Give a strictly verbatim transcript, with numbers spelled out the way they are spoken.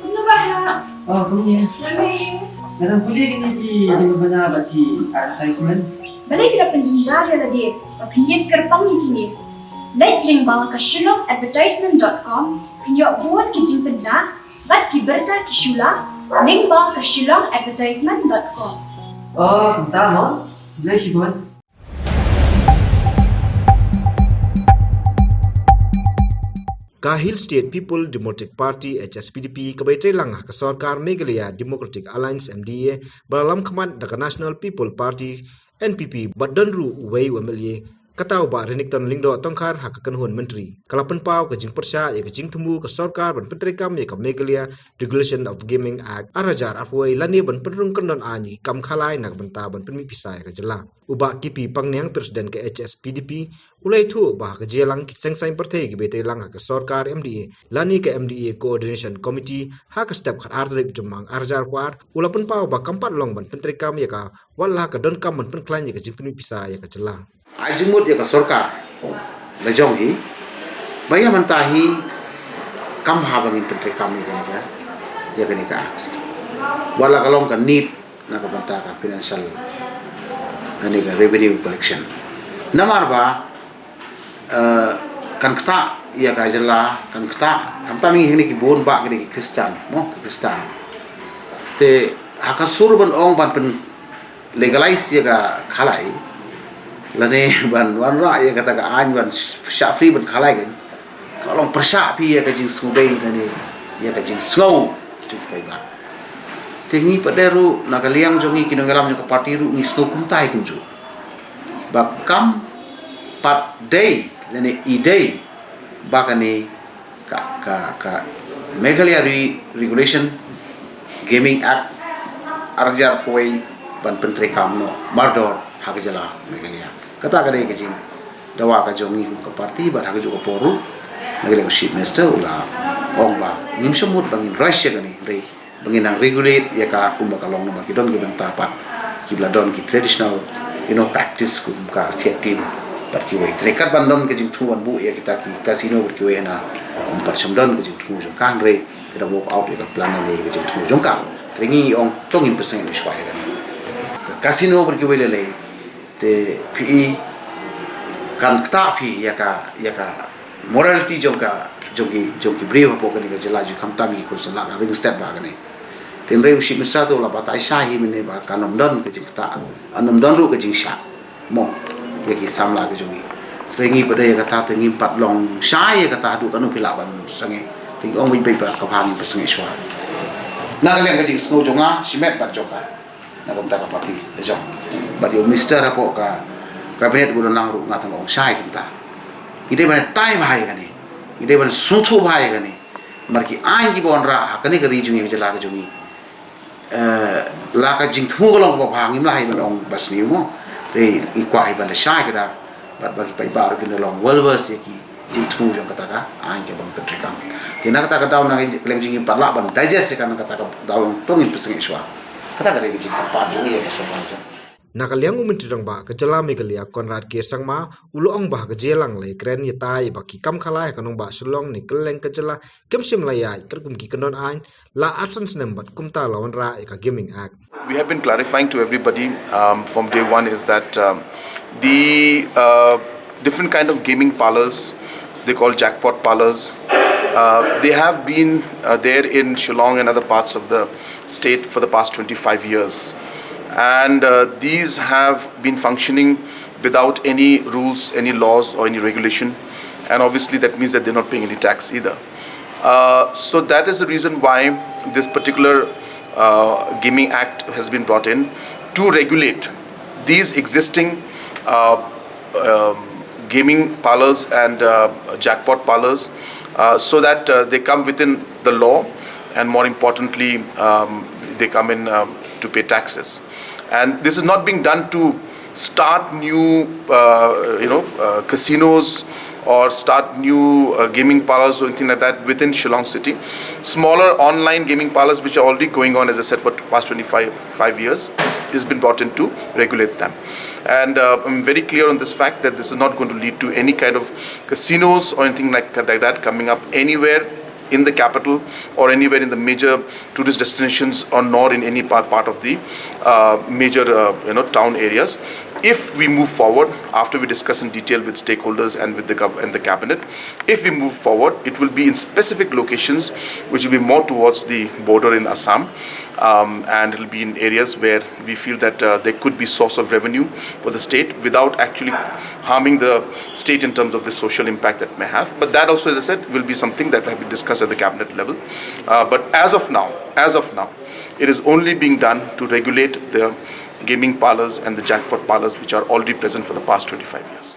Kumno ba ha? Oh, kumne. Nga dang pule kine ki jingbana bad ki advertisement. Balei phi la pynjynjar ïa lade ba phin ïeng kyrpang ïa kine? Leit lyngba ka shillong advertisement dot com, phin ïoh bun ki jingpynbna bad ki bynta ki shu la lyngba ka shillong advertisement dot com. Oh, kumta mo. Balei shibun. Ka Hill State People Democratic Party, H S P D P, kaba ïatrei lang ha ka sorkar Meghalaya Democratic Alliance, M D A, ba la lam khmat da ka National People Party, N P P, bad don ruh uwei u M L A, kata u Bah Renikton Lyngdoh Tongkhar, ha ka kynhun myntri, ka la pynpaw ka jingpyrshah ïa ka jingthmu ka sorkar ban pyntreikam ïa ka Meghalaya Regulation of Gaming Act ar hajar arphew wei lane ban pynrung kyndon aiñ ïa ki kam khalai na ka bynta ban pynmih pisa ïa ka jylla. U Bah K P Pangniang, President ka H S P D P, u la ïathuh ba ha ka jingïalang ki seng saiñ pyrthei kiba ïatrei lang ha ka sorkar M D A lane ka M D A Coordination Committee ha ka step khatar tarik Jymmang ar hajar arphew ar, u la pynpaw ba kam pat long ban pyntreikam ïa ka, wat la ka donkam ban pynkhlaiñ ïa ka jingpynmih pisa ïa ka jylla. Ai jingmut ïa ka sorkar la jong hi ba ïa mynta hi kam bha ba ngin pyntreikam ïa kane ka, ïa kane ka act. Wat la ka long ka need na ka bynta ka financial, kane ka revenue collection. Namar ba, eh, kan ktah ïa ka jylla, kan ktah, khamtam ïa kine ki bun bah kine ki Khristan, mo, ki Khristan. Te ha ka sur ban ong ban pyn legalize ïa ka khalai, lane ban wanrah ïa kata ka aiñ ban shah free ban khalai kan, ka long pyrshah phi ïa ka jingsngewbha lane ïa ka jingsngew jong ki paidbah. Te ngi pat de ruh na ka liang jong ngi ki nongïalam jong ka party ruh ngi sngew kumta hi kumjuh ba kam pat dei lane i dei ba kane ka, ka, ka Meghalaya Re-, Regulation Gaming Act ar hajar arphew wei ban pyntreikam noh mardor ha ka jylla Meghalaya. Kata ka dei ka jingdawa ka jong ngi kum ka party bad ha kajuh ka por ruh na ka liang u Chief Minister u la ong ba ngim shym mut ba ngin rush ïa kane, hynrei ba ngin nang regulate ïa ka kumba ka long namar ki don ki bynta pat kiba la don ki traditional, you know, practice kum ka siat tim bad kiwei. Te kat ban don ka jingthmu ban buh ïa kita ki casino bad kiwei hana, ym pat shym don ka jingthmu jong ka, hynrei ka dang work out ïa ka plan lane ïa ka jingthmu jong ka. Te ngi ong to ngin pyrsngewsih shuwa ïa kane. Ka casino bad kiwei lei lei te phi i kan ktah phi ïa ka, ïa ka morality jong ka, jong ki, jong ki briew hapoh kane ka jylla jong, khamtam ki khun samla ka ring stet ba kane. Te hynrei u Chief Minister te u la batai shai hi mynne ba kan ym don ka jingktah, kan ym don ruh ka jingshah, mo, ïa ki samla ka jong ngi. Hynrei ngi pat de ïa kata te ngim pat long shai ïa kata haduh katno phi lah ban sangeh. Te ngi ong beit beit ba ka bha ngin pyrsngewsih shuwa. Na ka liang ka jingsngew jong nga shimet bad jong ka na ka bynta ka party la jong. Bad ïa u Minister hapoh ka Cabinet ba u don lang ruh nga tang ong shai kumta. Ngi dei ban tai bha ïa kane, ngi dei ban sngewthuh bha ïa kane. Namar ki aiñ kiba wanrah ha kane ka ri jong ngi, ka jylla ka jong ngi, eh, la ka jingthmu ka long kaba bha, ngim lah ïa ban ong ba sniew, mo. Te ngi kwah ïa ban lashai ka da bad ba ki paidbah ruh kin da long well versed ïa ki jingthmu jong kata ka aiñ kaba pyntreikam. Te na kata ka daw na ka liang jong ngi pat lah ban digest ïa ka, na kata ka daw to ngin pyrsngewsih shuwa. Kata ka dei ka jingkyrpad jong ngi ïa ka sorkar jong. Na ka liang u Myntri Rangbah ka jylla Meghalaya Conrad K Sangma u la ong ba ha ka jingïalang la ïakren ïatai ba ki kam khalai ha ka nongbah Shillong ne kylleng ka jylla kim shym la ïaid katkum ki kyndon aiñ la arsan snem bad kumta la wanrah ïa ka Gaming Act. We have been clarifying to everybody, um, from day one is that, um, the, uh, different kind of gaming parlors, they call jackpot parlors, uh, they have been, uh, there in Shillong and other parts of the state for the past twenty-five years. And, uh, these have been functioning without any rules, any laws, or any regulation. And obviously, that means that they're not paying any tax either. Uh, so that is the reason why this particular, uh, Gaming Act has been brought in to regulate these existing, uh, um, gaming parlors and, uh, jackpot parlors, uh, so that, uh, they come within the law, and more importantly, um, they come in, um, to pay taxes. And this is not being done to start new, uh, you know, uh, casinos or start new, uh, gaming parlors or anything like that within Shillong city. Smaller online gaming parlors, which are already going on, as I said, for the past twenty-five, five years, has, has been brought in to regulate them. And uh, I'm very clear on this fact that this is not going to lead to any kind of casinos or anything like, like that coming up anywhere in the capital or anywhere in the major tourist destinations, or nor in any part, part of the uh, major uh, you know town areas. If we move forward after we discuss in detail with stakeholders and with the gov- and the cabinet, if we move forward, it will be in specific locations which will be more towards the border in Assam, um, and it'll be in areas where we feel that uh, there could be source of revenue for the state without actually harming the state in terms of the social impact that may have. But that also, as I said, will be something that will be discussed at the cabinet level. Uh, but as of now, as of now, it is only being done to regulate the gaming parlors and the jackpot parlors which are already present for the past twenty-five years.